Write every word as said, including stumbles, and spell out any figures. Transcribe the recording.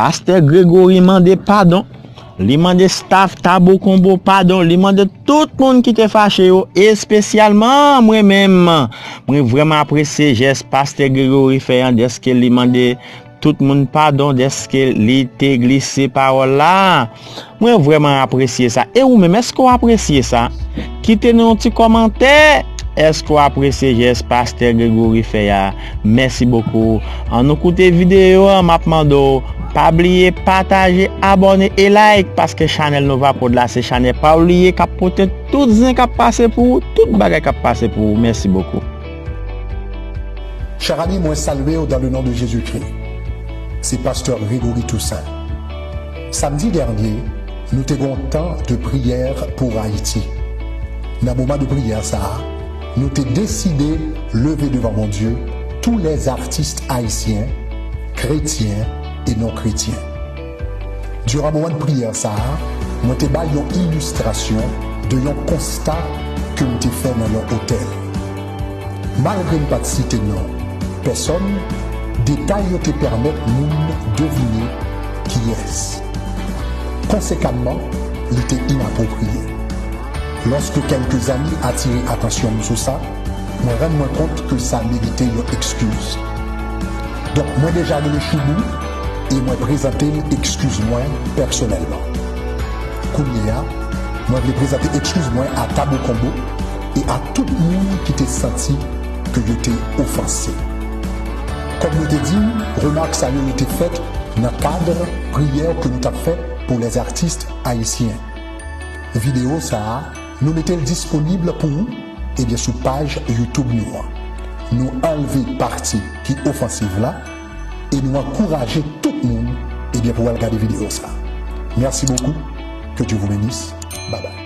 Pastè Gregory mande padon. Li mande staff Tabou Konbo padon. Li mande tout moun ki te fache yo, espesyalman mwen menm. Mwen vrèman apresye jès Pastè Gregory fè an, dèske li mande tout moun padon dèske li te glise pawòl la. Mwen vrèman apresye sa. E ou menm, èske w apresye sa? Kite nou yon ti kòmantè. Èske w apresye jès Pastè Gregory fè a? Mèsi bokou. Ann nou koute videyo a, m ap mande w, pa bliye pataje, abòne e like, paske chanèl Nova Prod la se chanèl pa bliye k ap pote tout zen k ap pase pou ou, tout bagay k ap pase pou ou. Mèsi bokou. Chè ami, mwen salye w dans le nom de Jésus-Christ. Se pastè Gregory Toussaint. Samdi dènye, nou te gen yon tan de priyè pou Ayiti. Nan moman de priyè sa a, nou te deside leve devan Bondye tous les artistes haïtiens, chrétiens et non chrétiens. Diran moman de priyè sa a, mwen te bay yon ilistrasyon de yon konsta ke m te fè nan yon otèl. Malgre m pa t site non pèsòn, detay yo te pèmèt moun devine kiyès. Konsekanman, li te inapwopriye. Lòske kèlke zanmi atire atansyon m sou sa, mwen rann mwen kont ke sa merite yon ekskiz. Donk, mwen deja rele Choubou e mwen prezante l ekskiz mwen pèsonèlman. Kounye a, mwen vle prezante ekskiz mwen a Tabou Konbo e a tout moun ki te santi ke yo te ofanse. Kòm nou te di w, remak sa yo, yo te fèt nan kad priyè ke nou t ap fè pour les artistes haïtiens. Videyo sa a, nou mete l disponib pou ou, ebyen, sou paj YouTube nou an. Nou anlve pati ki ofansif la e nou ankouraje tout moun, ebyen, pou al gade videyo sa a. Merci beaucoup. Que Dieu vous bénisse. Bye bye.